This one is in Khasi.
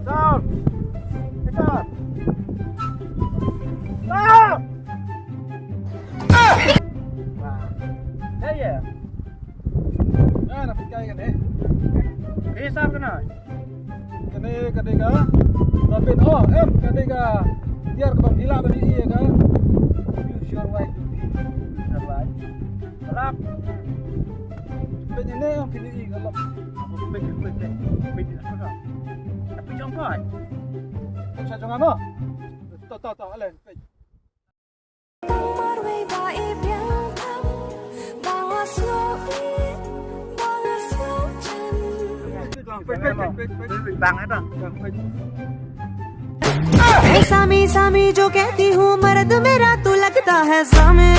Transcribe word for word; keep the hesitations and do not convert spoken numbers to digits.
Sound. Sound. Sound. Hey, yeah. Ïa, na phi kai kane. Phi sar kane. Kane, kane ka. Tapi, oh, em, kane ka. Tiar kaba phi lah ban ïohi ïa ka. Use your right to be. Use your right. Lap. Peit ïa ne, em, phi ïohi ka lap. Peit, peit, peit, peit. Peit jong ka. Peit jong ka, no? To, to, to, Alan, peit. Tang marwei ba i biang tam, ba nga sngew i, ba nga sngew chen. Bang, eh, bang. ऐसा मी सा मी जो कहती हूँ मर्द मेरा तू लगता है सामे.